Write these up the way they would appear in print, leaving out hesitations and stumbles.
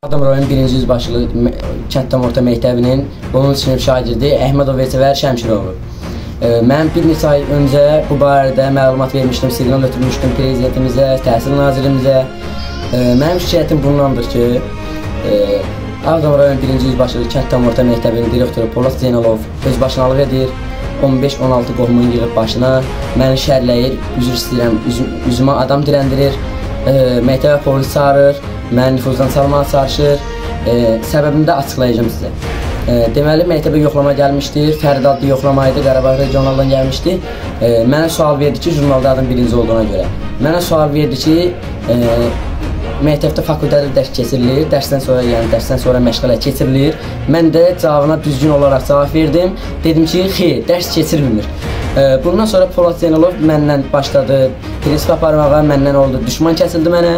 Ağdam rayon 1-ci Yüzbaşılı Kənd Tam Orta Məktəbinin 10-cu sinif şagirdi Əhmədov Vecəvər Şəmşirovu. Mən bir neçə ay öncə bu barədə məlumat vermişdim, siqnal ötürmüşdüm prezidentimizə, təhsil nazirimizə. Mənim şikayətim bundandır ki, Ağdam rayon 1-ci Yüzbaşılı Kənd Tam Orta Məktəbinin direktoru Polad Zeynalov öz başınalıq edir. 15-16 qohumun yığıb başına, məni şərləyir, üzr istəyirəm, üzümə adam dirəndirir, məktəbə polis çağırır, məni nüfuzdan çalmağa çalışır. Səbəbini də açıqlayacağım sizə. Deməli, məktəbə yoxlama gəlmişdir, Fərid adlı yoxlama idi, Qarabağ regionaldan gəlmişdi. Mənə sual verdi ki, jurnalda adım birinci olduğuna görə. Mənə sual verdi ki, məktəbdə fakültədə dərs keçirilir, dərsdən sonra, yəni dərsdən sonra məşğələ keçirilir. Mən də cavabına düzgün olaraq cavab verdim. Dedim ki, xeyr, dərs keçirilmir. Bundan sonra Polad Zeynalov məndən başladı prinsip aparmağa, məndən oldu, düşman kəsildi mənə,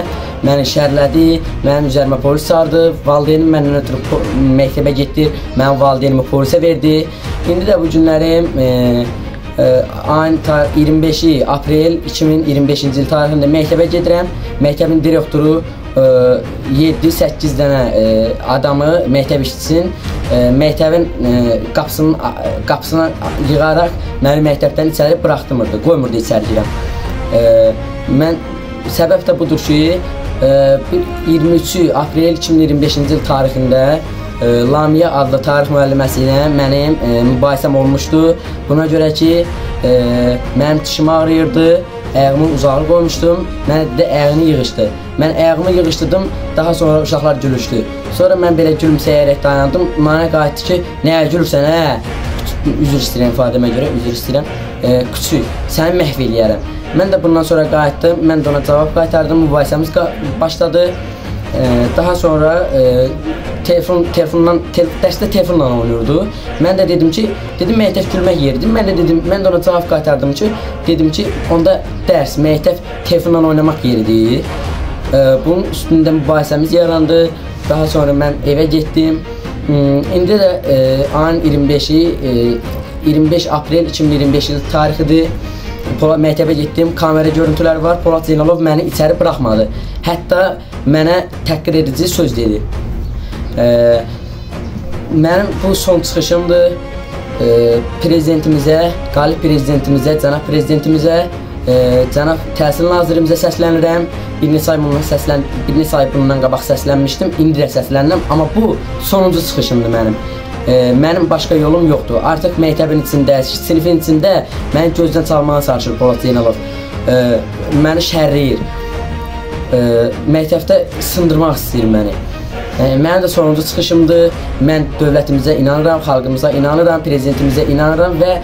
məni şərlədi, mənim üzərimə polis çağırdı, valideynim məndən ötürü məktəbə getdi, mənim valideynimi polisə verdi. İndi də bu günlərim ayın 25-i aprel 2025-ci il tarixində məktəbə gedirəm. Məktəbin direktoru 7-8 dənə adamı, məktəb işçisinin məktəbin qapısına yığaraq məni məktəbdən içəri buraxdırmırdı, qoymurdu içəri girəm. Mən səbəb də budur ki, 23 aprel 2025-ci il tarixində Lamiyə adlı tarix müəlliməsi ilə mənim mübahisəm olmuşdu. Buna görə ki, mənim dişim ağrıyırdı, ayağımı uzağı qoymuşdum, mənə dedi ayağını yığışdı. Mən ayağımı yığışdırdım, daha sonra uşaqlar gülüşdü. Sonra mən belə gülümsəyərək dayandım, mənə qayıtdı ki, nəyə gülürsən, hə? Üzr istəyirəm ifadəmə görə, üzr istəyirəm. Küçük, səni məhv eləyərəm. Mən də bundan sonra qayıtdım, mən də ona cavab qaytardım, mübahisəmiz başladı. Daha sonra dərsdə telefonla oynayırdı. Mən də dedim ki, dedim məktəb gülmək yeridir. Mən də dedim, mən də ona cavab qaytardım ki, dedim ki, onda dərs, məktəb telefonla oynamaq yeridir. Bunun üstündə mübahisəmiz yarandı. Daha sonra mən evə getdim. İndi də ayın 25-i, 25 aprel 2025 il tarixidir. Məktəbə getdim, kamera görüntüləri var. Polad Zeynalov məni içəri buraxmadı. Hətta mənə təhqir edici söz dedi. Mənim bu son çıxışımdır. Prezidentimizə, qalib prezidentimizə, cənab prezidentimizə, cənab təhsil nazirimizə səslənirəm. Bir neçə ay bundan qabaq səslənmişdim, indi də səslənirəm. Amma bu sonuncu çıxışımdır mənim. Mənim başqa yolum yoxdur. Artıq məktəbin içində, sinifin içində məni gözdən çalmağa çalışır Polad Zeynalov. Məni şərləyir. Məktəbdə sındırmaq istəyir məni. Mənim də sonuncu çıxışımdır. Mən dövlətimizə inanıram, xalqımıza inanıram, prezidentimizə inanıram və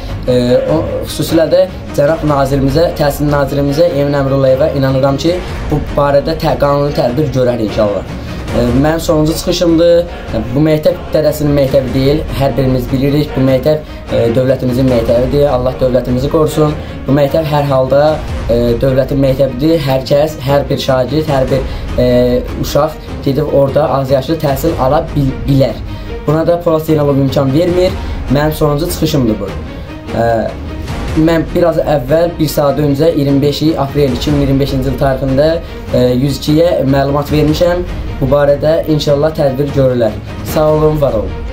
xüsusilə də cənab nazirimizə, təhsil nazirimizə Emin Əmrullayevə inanıram ki, bu barədə qanuni tədbir görər inşallah. Mənim sonuncu çıxışımdır. Bu məktəb dədəsinin məktəbi deyil, hər birimiz bilirik. Bu məktəb dövlətimizin məktəbidir. Allah dövlətimizi qorusun. Bu məktəb hər halda dövlətin məktəbidir. Hər kəs, hər bir şagird, hər bir uşaq gedib orada azyaşlı təhsil ala bilər. Buna da Polad Zeynalov imkan vermir. Mənim sonuncu çıxışımdır bu. Mən biraz əvvəl, bir saat öncə 25 aprel 2025-ci il tarixində 102-yə məlumat vermişəm. Bu barədə inşallah tədbir görürlər. Sağ olun, var olun.